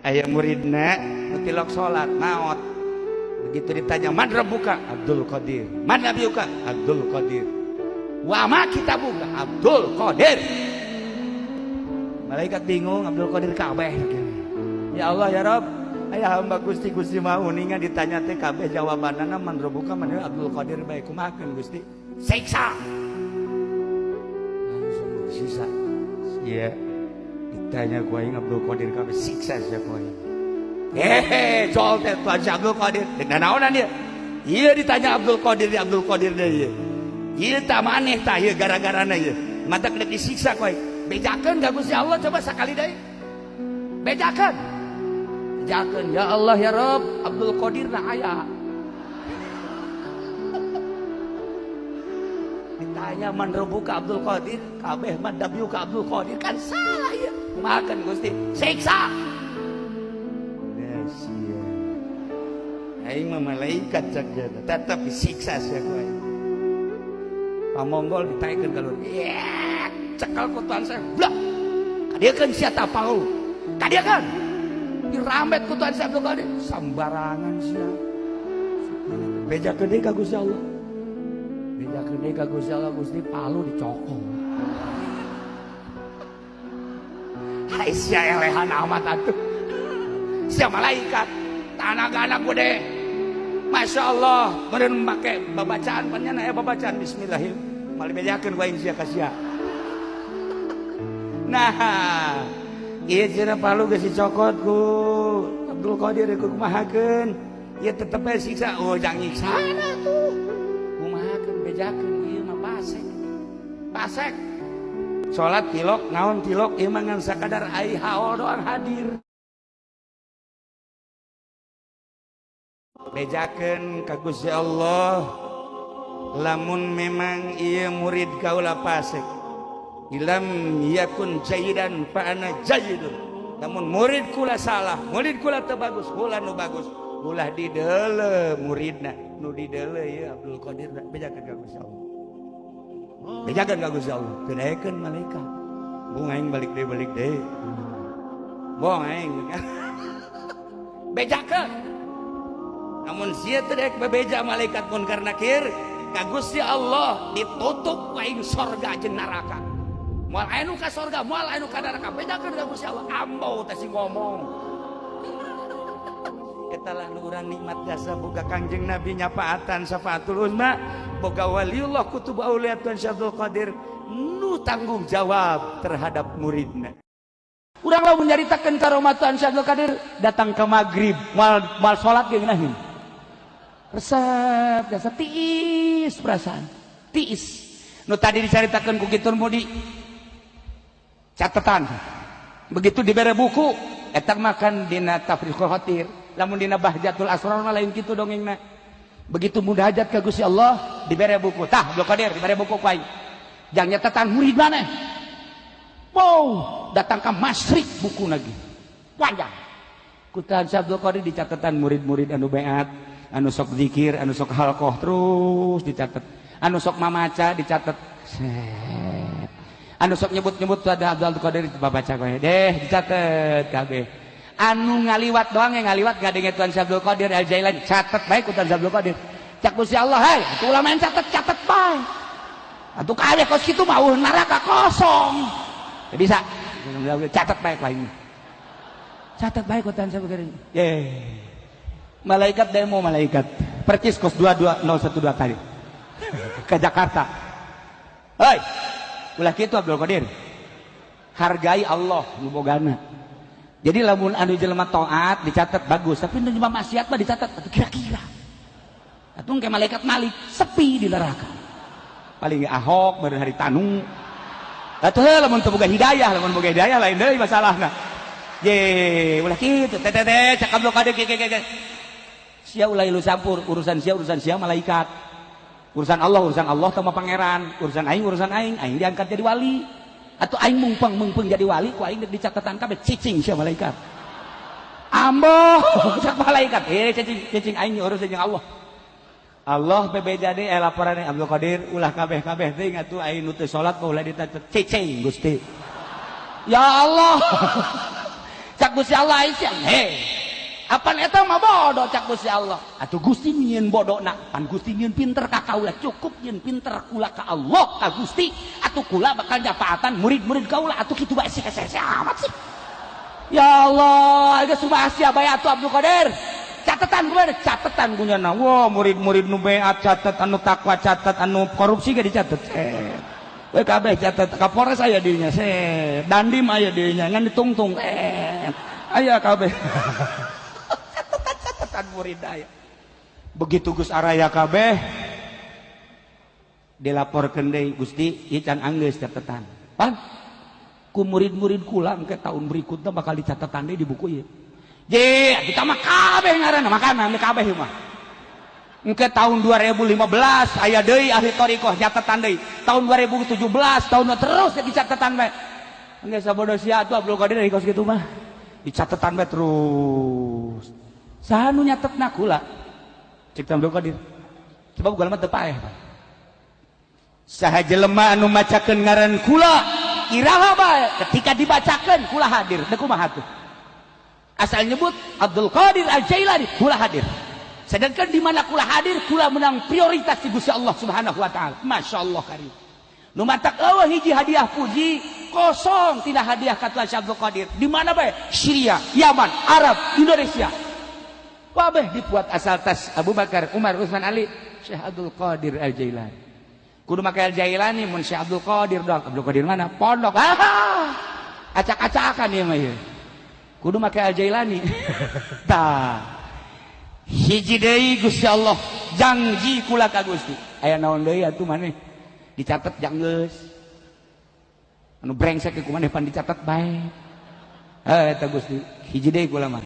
Aya muridna nu tilok salat maot. Begitu ditanya man rabbuka? Abdul Qadir. Man nabiyuka? Abdul Qadir. Wa ma kitabuka? Abdul Qadir. Malaikat bingung, Abdul Qadir kabeh. Ya Allah ya Rabb, aya hamba Gusti Gusti mah uninga ditanya teh kabeh jawabanana man rabbuka man Abdul Qadir bae kumahakeun Gusti? Siksa. Langsung disiksa. Iya. Ditanya ku aing Abdul Qadir kabeh siksa sia ku aing. Hehe, jol teh Tuan Abdul Qadir. Dek naonan dia? Ieu ditanya Abdul Qadir, Abdul Qadir deui ieu. Ieu tah maneh tah ieu gara-garana ieu. Matak dek disiksa ku aing. Bejakeun ka Gusti Allah coba sakali deui. Bejakeun. Bejakeun ya Allah ya Rabb, Abdul Qadir na aya. Ditanya man rabbuka Abdul Qadir, kabeh man nabiyuka Abdul Qadir kan salah ieu. Kumahakeun Gusti? Siksa. Sia. Aing mah malaikat cak dia, tetep disiksa sia ku aing. Pamonggol ditaikeun ka luhur. Yek, cekal ku Tuhan saya. Blak. Kadieukeun sia tah paul. Kadieukeun. Dirambet ku Tuhan saya Abdul Qadir. Sambarangan sia. Bejakeun deui ka Gusti Allah. Bejakeun deui ka Gusti Allah, Gusti palu dicokot. Hai sia elehan amat atuh. Sia malaikat, tanah-tanah gede. Masya Allah, meureun make babacaan pan aya babacaan bismillahirrahmanirrahim. Mal bejakeun ku aing sia ka sia. Nah, ieu cenah palu geus dicokot ku Abdul Qadir ku kumahakeun. Ieu tetep bae siksa. Oh, jang nyiksana tuh. Kumahakeun bejakeun ieu mah pasek. Pasek. Salat tilok, naon tilok ieu mah ngan sakadar ai haol doang hadir. Bejakeun ka Gusti Allah lamun memang ieu murid kaula pasek ilam yakun jayidan fa ana jayidun, lamun murid kula salah, murid kula teu bagus, kula nu bagus, ulah dideuleu muridna nu dideuleu ieu Abdul Qadir. Bejakeun ka Gusti Allah, bejakeun ka Gusti Allah, teu daekeun malaikat. Bung aing balik deui bohong aing. Bejakeun. Namun sia teu daek bebeja malaikat munkar nakir ka Gusti Allah ditutup ku aing sorga jeung neraka. Moal aya nu ka sorga, moal aya nu ka neraka. Bejakeun ka Gusti Allah. Ambau teh sing ngomong. Eta lah nu urang nikmat jasa boga Kangjeng Nabi nyafaatan syafaatul uzma, boga waliullah kutub aulia Tuan Syekh Abdul Qadir nu tanggung jawab terhadap muridna. Urang lamun nyaritakeun karomah Tuan Syekh Abdul Qadir datang ke maghrib, moal moal salat ge ngeunaheun. Resep jasa tiis perasaan tiis nu tadi dicaritakeun ku Kitun Budi catatan begitu dibere buku eta makan dina Tafriqul Khatir, lamun dina Bahjatul Asrar mah lain kitu dongengna. Begitu munajat ka Gusti Allah dibere buku tah Abdul Qadir dibere buku ku aing jang nyatatan murid maneh. Wow, datang ka masyrik buku lagi panjang ku Tuhan Abdul Qadir dicatatan murid-murid anu beat, anu sok zikir, anu sok halqoh terus dicatat, anu sok mamaca dicatat, set, anu sok nyebut-nyebut ada Abdul Qadir babaca kowe deh dicatat kabeh, anu ngaliwat doang yang ngaliwat ngadenge Tuhan Abdul Qadir Al Jailani catat bae ku Tuhan Abdul Qadir. Cak Gusti Allah, hei atuh ulah main catat-catat bae atuh kabeh kos kitu mah neraka kosong. Teu bisa catat bae ku aing, catat bae ku Tuhan Abdul Qadir. Ye. Malaikat demo malaikat percis kos 22012 tadi ke Jakarta. Hei, ulah kitu Abdul Qadir, hargai Allah nu bogana. Jadi lamun anu jelema taat dicatat bagus, tapi nu jelema maksiat mah dicatat atuh kira-kira atuh ke malaikat Malik sepi di neraka. Paling Ahok baru hari tanu atuh lamun teu boga hidayah, lamun boga hidayah lain deui masalahna. Ye, ulah kitu teh teh teh cak Abdul Qadir kieu kieu. Sia ulah ilu campur urusan sia, urusan sia malaikat, urusan Allah sama pangeran, urusan aing, aing diangkat jadi wali atau aing mungpeng jadi wali ku aing di catatan kabeh cicing sia malaikat. Ambo cak malaikat cicing cicing aing urusan jeung Allah. Allah bebeja deui laporane Abdul Qadir ulah kabeh-kabeh teuing atuh aing nu teu salat mah ulah dicatet cicing Gusti. Ya Allah. Cak Cak Gusti Allah Aisyah, hei, apan eta mah bodoh cak Gusti Allah. Atuh Gusti nyieun bodona, pan Gusti nyieun pinter ka kaula, cukup nyieun pinter kula ka Allah ka Gusti. Atuh kula bakal nyafaatan murid-murid kaula, atuh kitu bae sih hese amat sih. Ya Allah, geus sumpah sia bae atuh Abdul Qadir. Catatan kumaha? Catatan kunyana. Wah, murid-murid nu beat catat, anu takwa catat, anu korupsi ge dicatat. We kabeh catat, Kapolres aya dirinya, set. Dandim aya dirinya, ngan ditungtung. Aya kabeh. Catatan-catatan murid aya. Begitu Gus araya kabeh dilaporkeun deui, Gusti, ieu can anggeus catatan. Pan ku murid-murid kula ke tahun berikutnya bakal dicatetan deui di buku ieu. Je, kita mah kabeh ngaranna makanan kabeh ieu mah. Engke tahun 2015 aya deui ahli thariqah catatan deui. Tahun 2017 tahun terus jadi catatan bae. Engke sabodo sia atuh Abdul Qadir dari kos kitu mah. Dicatetan bae terus. Saha nu nyatetna kula? Cek Abdul Qadir. Sebab kula mah teu paeh. Saha jelema anu macakeun ngaran kula iraha bae ketika dibacakeun kula hadir. Deuk kumaha tuh? Asal nyebut Abdul Qadir Al-Jailani kula hadir. Sedangkan di mana kula hadir, kula menang prioritas di Gusti Allah Subhanahu wa taala. Masya Allah karim. Nu matak eueuh hiji hadiah puji kosong tidak hadiah ka Syekh Abdul Qadir. Di mana bae? Syria, Yaman, Arab, Indonesia. Kabeh dibuat asal tas Abu Bakar, Umar, Utsman, Ali, Syekh Abdul Qadir Al-Jailani. Kudu make Al-Jailani mun Syekh Abdul Qadir doang. Abdul Qadir mana? Pondok. Ah, acak-acakan ieu mah ieu. Kudu make Al-Jailani. Tah. Hiji deui Gusti Allah janji kula ka Gusti. Aya naon deui atuh maneh? Dicatet janggeus. Anu brengsek ku maneh pan dicatet bae. Heh eta Gusti, hiji deui kula mah.